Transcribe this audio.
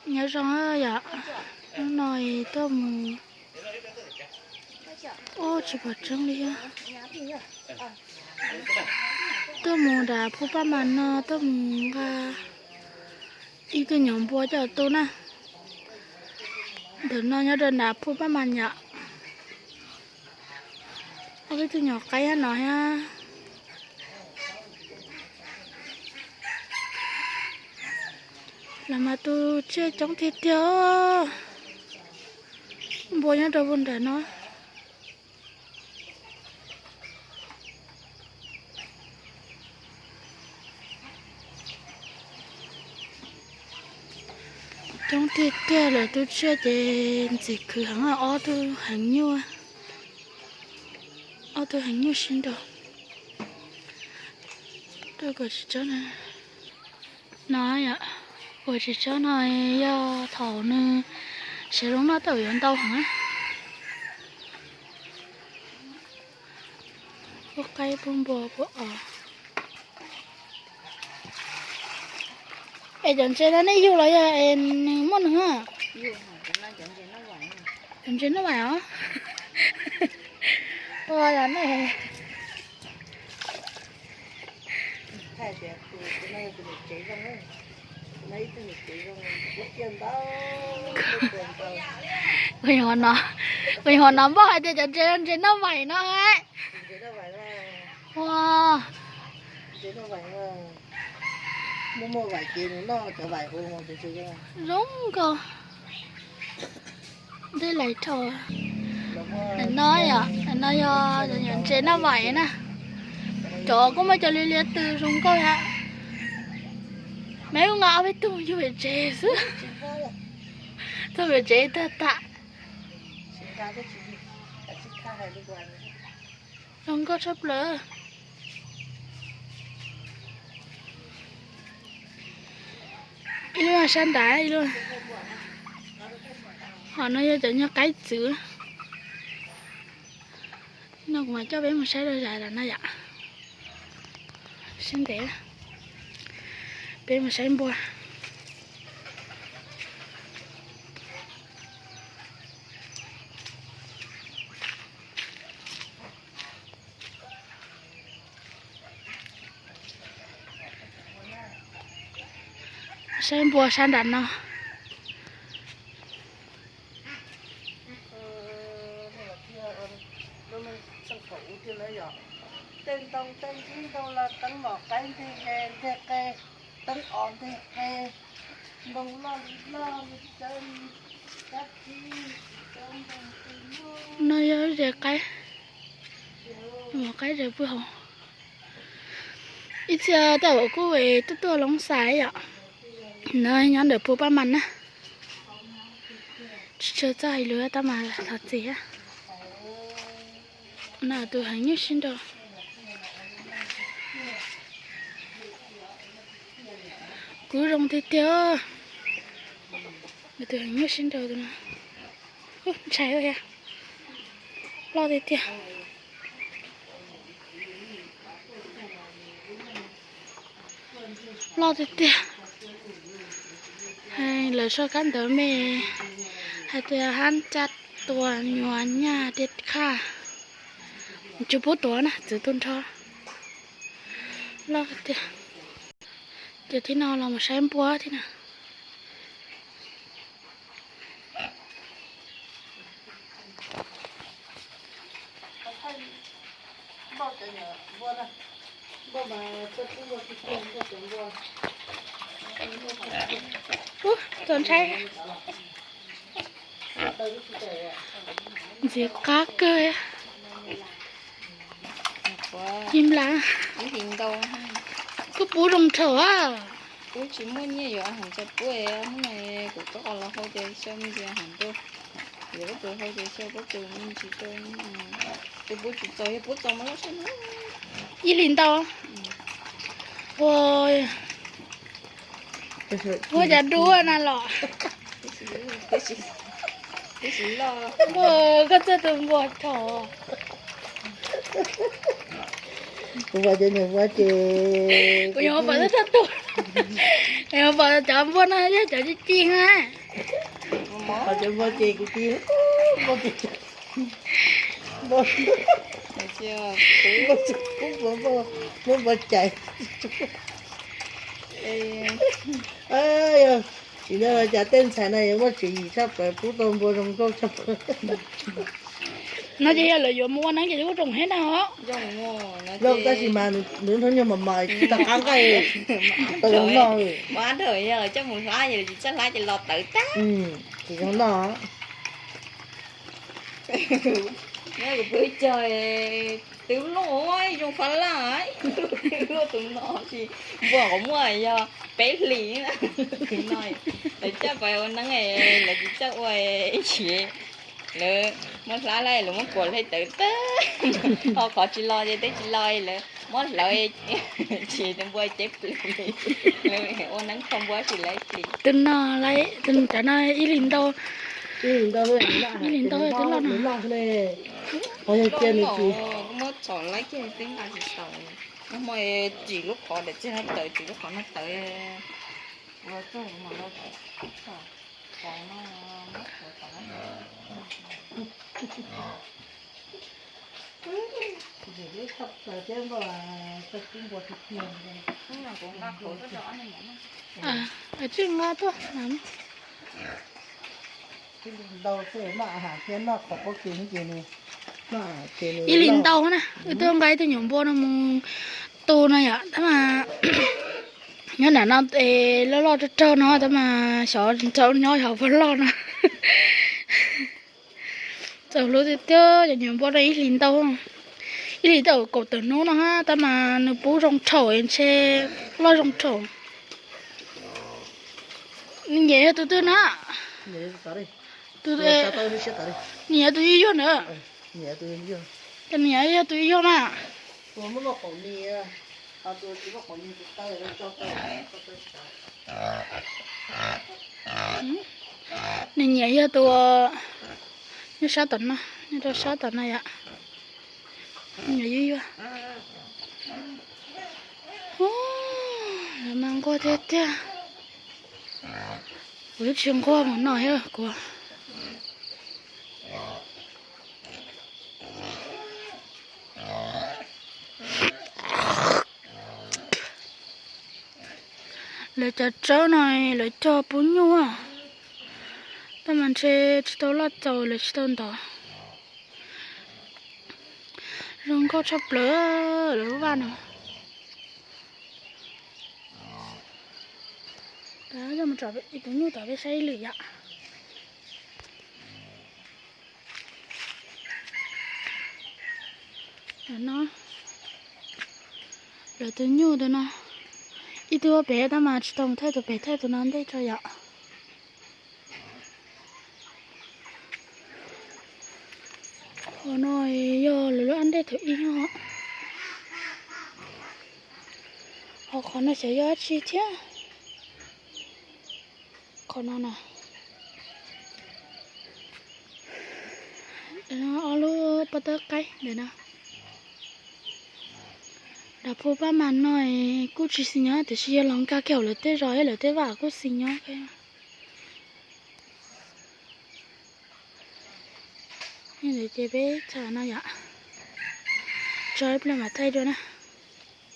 Nyob zoo yom, hnub no tuaj mus, ub tsis pom tseeb li. Tuaj mus nram Phu Paj Mas no tuaj mus nqa ib tug nyuam npua coj tu na. Ntawm no nyob rau nram Phu Paj Mas yom. Ob peb tug nyuam qaib no thiab. Los mas tu tsiaj coob tiag tiag. Npua nyob rau puag nram no. Coob tiag tiag, lawv tu tsiaj ces ntxim khwv heev, ob tug heev nyuj, ob tug heev nyuj sib nraus. Rau kom tsis tsob no, no yom, uas tsis tsob no yog thaum nws siav zoo noj tej zaum yuav ntau heev na. Pub qaib pub npua pub os. Es cov ntses no nej yug los yog es nws muaj nws? Cov ntses noj vais os. Ua yog nej Kuv nyuam qhuav hnov npauj hais tias cov ntses, ntses noj vais no. Ua, zoo nkauj. Ntej lais rau no yom, no yog cov ntses noj vais na. Cov kuj muaj cov liab liab tw zoo nkauj thiab. Meb ua nqa ob peb tug yug pem tsev xwb. Txog pem tsev tag tam. Zoo nkauj tshaj plaws. Ib lub sab nrad, ib lub. Ho no yog cov nyuag qaib txwv. No kuv mam coj peb mus saib rau zais los no yom. Sab ntev, peb mus saib npua. Saib npua sab nram no. Tej ntoo tej ntsib ntoo los teeb mom qaib nteg he nteg qe, teeb os nteg qe, ntoo loj li loj li tsawb, tsab kib, no yog zes qaib, mom qaib zes pw hauv. Ib txhia tej zaum kuj tuaj tuaj Loob Xais yom. No nyob ntawm Phu Paj Mas na. Tsis tshua txawj hais lus tab mas thov txim. No tus heev nyuj sib nraus. Kub zoo tiag tiag. Tus heev nyuj sib nraus tus no. Ntshai thiab. Loj tiag tiag. Loj tiag tiag. Lawv soj kab ntawv me hais tias hab caj tuas nyuas nyaj tiaj khaj. Tsis pub tuav na, txwv tu nrho. Loj tiag. Ces thib no los mus saib npua thib no. Ub, txaus ntshai. Ntxiv qab kawg. Ci nplas. Kuj pub zoo rhaum a. Kuv tsis muaj nyiaj yuav hais txog pub, hnub no kuv rov qab los hau ces xyaw me ntsis hais rau, yuav pub hau ces xyaw pub tus me ntsis rau. Tus pub tsis txaus, yog pub txaus mas loj saib no. Ib hlis ntau. Ua, ua cas dua na los. Ua, koj txawj tus npua rhaum. Kuv pom cov nyuam npua ces kuv nyuam qhuav pom txog txog tus, kuv nyuam qhuav pom cov npua no yog cov ci ci na. Qhov cov npua ces kuv tis npua ces npua, npua, npua cais. Tsis no cas tej ntxhais no yuav muaj tswv yim tshaj plaws, pub tau npua zoo nkauj tshaj plaws. No ces yog lawv yuav mus ua neeb ces kuj zoo heev na os. Zoo tab sis mas nws hnub nyoog mas mas tsis tau qab nqaij, tsis tau zoo noj. Muab rau yog lawv coj mus hlab ces lawv tsis txawj hlab ces los tawv tag. Tsis zoo noj. Nyob kuv pw cog twb luaj zoo fab laj, twb luaj tus no tsis npua qhov muaj yog peb hlis no. Lawv coj pais ua neeb, lawv tsis txawj ua ib chim, lawv muab hlab lawm lawv muab kuam hle tawv tag. Ho qhov tsis los ces twb tsis los lawv muab hlawv, tsis tus npua cev plis, lawv ua neeb kho npua tsis lawv plis. Tus no, cov no ib hlis ntau, ib hlis ntau twb loj no. Muab txhom lawv kiag twb nqa tsis tau. Hmo tsim lub qhov daim txiag no tawv, tsim lub qhov no tawv. Tsis nqa tuaj. Ib hlis ntau na, wb twb nqa ib tug nyuam npua no mus tu no yom, tab mas nyob nram no es loj loj rog rog no tab mas xyov nrau nyob xyov puas loj no. Txaus hlub tiag tiag cov nyuam npua no ib hlis ntau, ib hlis ntau kaum tawm hnub no hab tab mas nws pub zoo rhaum ntshe loj zoo rhaum. Nws niam yog tus twg na? Nws yog tus yuag yuag na. Nws niam yog tus yuag yuag mas. Nws niam yog tus nyob sab tom no, nyob rau sab tom no yom. Nws niam yuag yuag. Lawv mas nquag tiag tiag. Kuv twb tsis nquag mus no thiab kuv. Lawv cov tsawb no lawv cog pub nyuj, tab mas ntshe tsis tau loj txaus lawv tsis tau ntov. Zoo nkauj tshaj plaws lawv lub vaj no. Ib tug nyuj tom peb saib ib lwm yom. No, lawv tus nyuj tus no, ib tug ua pem tab mas tsis tau mus thaij tus pem, thaij tus no ntej tso yom. Qhov no yog lawv lub ab ntej thaum ub no. Ho qhov no xyov yog dab tsi thiab. Qhov no na, ob lub pob tawb qaib ntawm no. Dav phu pab mas no kuj tsis xis nyob tiam sis yog los nkag kiag hauv lawv tej zos thiab lawv tej vaj kuj xis nyob. Ces peb txham no yom, tso ib pliag mam thaij dua na.